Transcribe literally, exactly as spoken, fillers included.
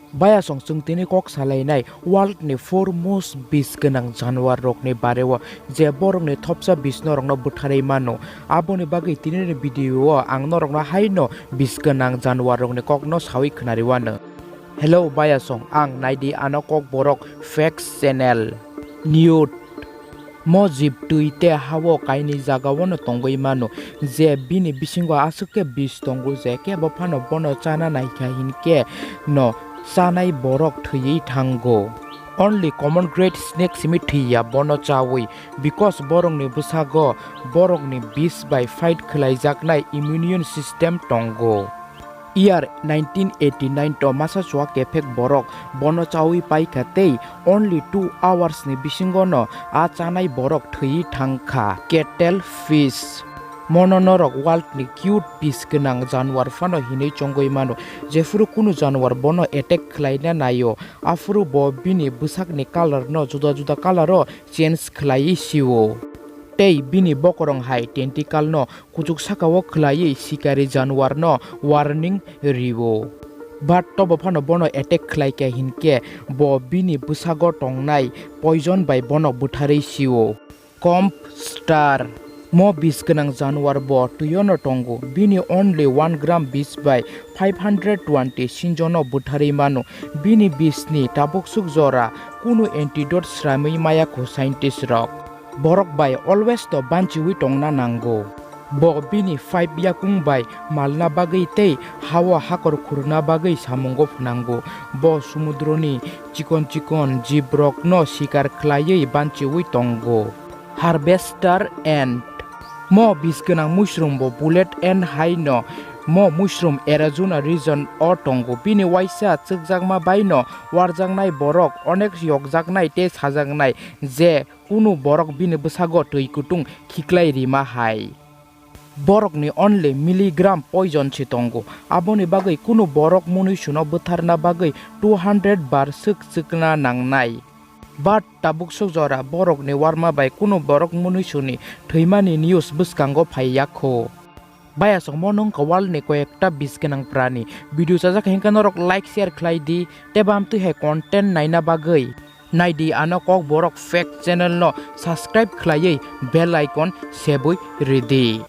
Bayasong chwng tini kok salainai world ni four most bis gwnang januar rokni bareo, je borokni thopsa bis norokno bwtharwi mano. Aboni bagwi tinini video o ang norokno haino bis gwnang januar rokni kokno sawi khwnariwano. Hello bayasong, ang naidi ano kok borok facts channel. Nude. Mo jib twi tei ha-o kainwi jagao no tongwi mano, je bini bisingo aswk khe bis tongo, je kebo phano bono chana naikha hinkhe no chanai borok thwiwi thango. Only common great snake simi thwiya bono chawi, because borokni bwsago borokni bis bai fight khwlaijaknai immune system tongo. Year nineteen eighty-nine to masa chua kephek borok bono chawi paikha tei only two hours ni bisingo no a chanai borok thwiwi thangkha. Cattle fish. Mono norok world ni cute bis gwnang januar phano hinwi chongwi mano. Jephuru kunu januar bono attack khwlaina naio, aphuru bo bini bwsakni colour no juda juda colour o change khwlaiwi sio. Tei bini bokorong hai tentacle no kuchuk sakao khwlaiwi sikari januar no warning rio. But tobo phano bono attack khwlaikha hinkhe bo bini bwsago tongnai poison bai bono bwtharwi sio. Comb star. Mo bis gwnang januar bo twio no tongo. Bini only one gram bis bai five hundred twenty sinjo no bwtharwi mano. Bini bis ni tabuksuk jora kunu antidote sramwi maya kho scientist rok. Borok bai always no banchiwi tongna nango. Bo bini five yakung bai malna bagwi tei ha-o hakor khurna bagwi samungo phnango. Bo sumudroni chikon chikon jibrokno sikar khwlaiwi banchiwi tongo. Harvester ant. Mo bis gwnang muisrum bo bullet ant hai no. Mo muisrum Arizona region o tongo. Bini waisa chwkjakma bai no warjaknai borok onek yokjaknai tei sajaknai je kunu borok bini bwsago twi kutung khiklai rima hai. Borokni only milligram poison se tongo, aboni bagwi kunu borok munuisuno bwtharna bagwi two hundred bar swk chwkna nangnai. But tabuksuk jora borokni warma bai kunu borok munuisuni thwimani news bwskango phai yakho. Bayasongmo nwng kwalni koyekta bis gwnang prani video chajak hinkhe norok like share khlai di, tei bam twi hai content naina bagwi naidi ano kok borok fact channel no subscribe khlaiwi bell icon sebwi ridi.